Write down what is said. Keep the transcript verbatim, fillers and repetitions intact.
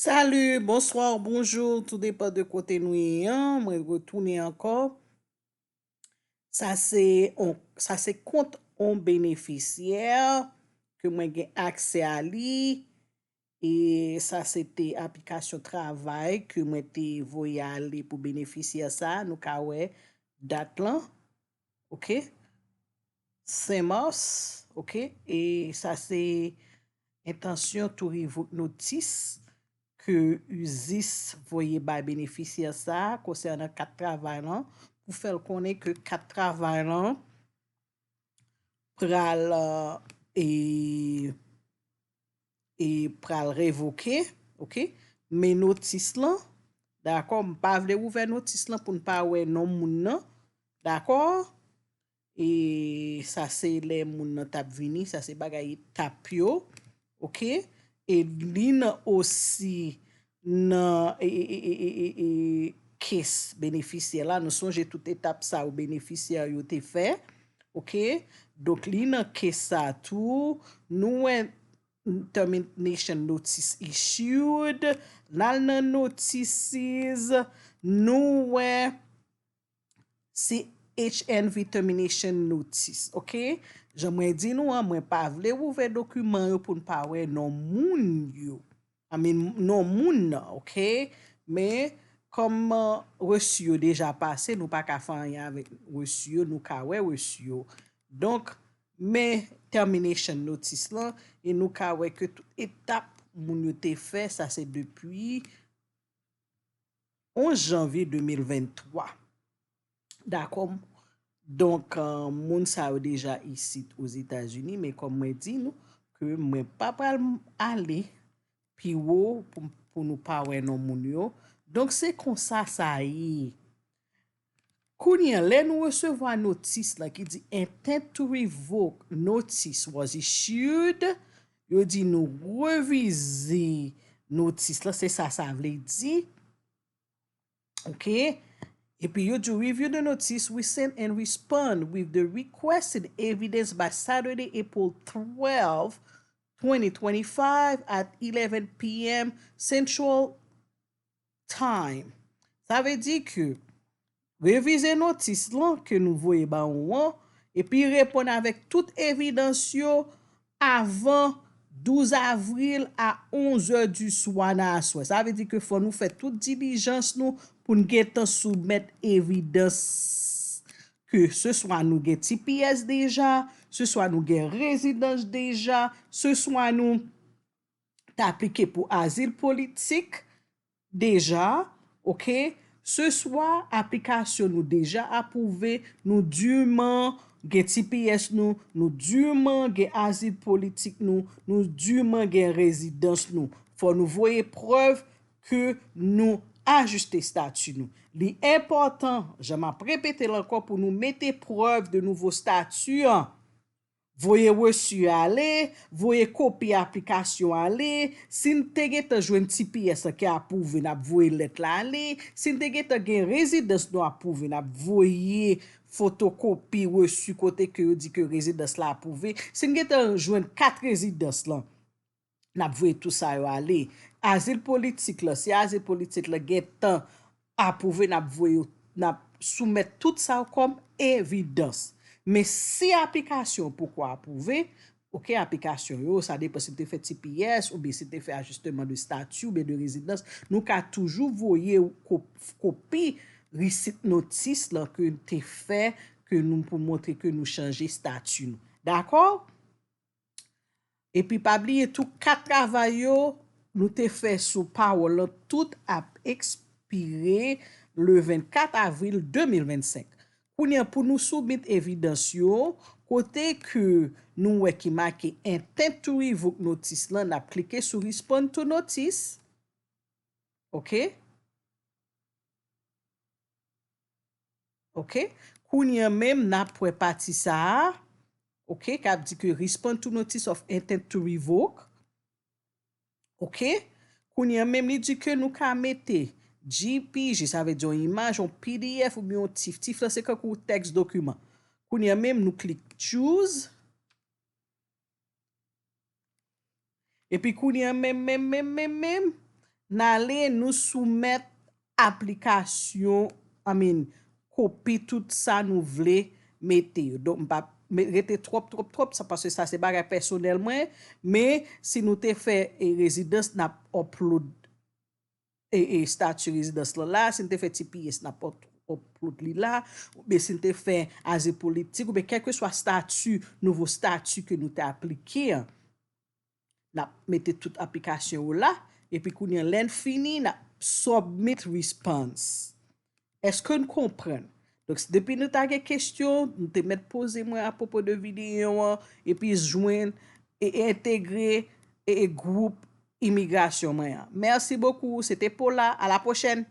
Salut, bonsoir, bonjour, tout depan de kote nou ye an. Mwen retounen ankò. Sa se on, sa se kont on benefisyè ke mwen gen aksè a li. E sa se te aplikasyon travay ke mwen te voye ale pou benefisyè sa. Nou ka wè dat lan. Ok? Sen Mas. Ok? E sa se intention to revoke notice ke USIS voye bay benefisyè sa a konsènan kat travay lan, pou fè l konnen ke kat travay lan pral, e, e pral revoke, ok? Men notis lan, dakò, m pa vle ouvè notis lan pou n pa wè non moun nan, dakò? E sa se lè moun nan t ap vini, sa se bagay etap yo, ok? E li nan osi nan, e, e, e, e, e, e, kes benefisyè la. Nou sonje tout etap sa yo benefisyè yo te fè, ok? Donk, li nan kes sa tou. Nou wè termination notice issued. N al nan notices. Nou wè C H N V termination notice, ok? Jan mwen di nou an, mwen pa vle ouvè dokiman yo pou n pa wè non moun yo. I mean, non moun nan, ok? Men, kòm, uh, resi yo deja pase, nou pa ka fè anyen avèk resi yo, nou ka wè resi yo. Donk, men termination notice lan, e nou ka wè ke tout etap moun yo te fè, sa se depi onz janvye de mil venntwa. Dakò? Donk, uh, moun sa yo deja isit Ozetazini, men kòm mwen di nou, ke mwen pa pral ale pi wo pou, pou nou pa wè non moun yo. Donk, se konsa sa ye. Kounye a, lè nou resevwa notis la ki di intent to revoke notice was issued, yo di nou revize notis la, se sa sa vle di. Ok? Epi yo di, review the notice we sent and respond with the requested evidence by Saturday, April twelve, twenty twenty-five at eleven p m Central Time. Sa vle di ke revize notis lan ke nou voye ba ou an, epi reponn avèk tout evidans yo avan douz avril a onz è di swa nan aswè. Sa vle di ke fò nou fè tout dilijans nou pou n gentan soumèt evidans ke se swa nou gen T P S deja, se swa nou gen rezidans deja, se swa nou t aplike pou azil politik deja, ok? Se swa aplikasyon nou deja apwouve, nou diman gen T P S nou, nou diman gen azil politik nou, nou diman gen rezidans nou. Fò nou voye prèv ke nou ajiste estati nou. Li enpòtan, jan m ap repete l ankò, pou nou mete prèv de nouvo estati an. Voye resi ale, voye kopi aplikasyon ale. Si n te gentan jwenn T P S lan ki apwouve, n ap voye lèt la ale. Si n te gentan gen rezidans nou apwouve, n ap voye fotokopi resi kote ke yo di ke rezidans la apwouve. Si n gentan jwenn kat rezidans lan, n ap voye tou sa yo ale. Azil politik lan, si azil politik lan gentan apwouve, n ap voye, n ap soumèt tout sa yo kòm evidans. Men si aplikasyon poko apwouve, ok, aplikasyon yo, sa depann si l te fè T P S oubyen si l te fè ajisteman de estati oubyen de rezidans, nou ka toujou voye ko-, kopi risit notis lan ke n te fè, ke nou, pou montre ke nou chanje estati nou. Dakò? Epi pa bliye tou, kat travay yo nou te fè sou pawòl lan, tout ap ekspire le vennkat avril de mil vennsenk. Kounye a, pou nou soumèt evidans yo, kote ke nou wè ki make intent to revoke notice lan, n ap klike sou respond to notice. Ok? Ok? Kounye a menm, n ap wè pati sa a, ok, k ap di ke respond to notice of intent to revoke. Ok? Kounye a menm, li di ke nou ka mete J P G, sa vle di yon imaj, yon P D F oubyen yon tif. Tif lan se kankou tèks dokiman. Kounye a menm, nou klik choose. Epi kounye a menm, menm, menm, menm, menm, n ale, nou soumèt aplikasyon, I mean, kopi tout sa nou vle mete yo. Donk, m pa me- rete twòp, twòp, twòp, sa, paske sa se bagay pèsonèl mwen, men si nou te fè e, rezidans, n ap upload e, e, stati rezidans lan la, si n te fè T P S, n ap up- upload li la, oubyen si n te fè azil politik, oubyen kèlkeswa stati, nouvo stati ke nou te aplike an, n ap mete tout aplikasyon yo la, epi kounye a, lè n fini, n ap submit response. Èske n konprann? Donk, depi nou ta gen kesyon, nou te mèt poze mwen apwopo de videyo an, epi jwenn e entegre e, e gwoup imigrasyon mwen an. Mèsi bokou, se te Paula, a la pwochèn!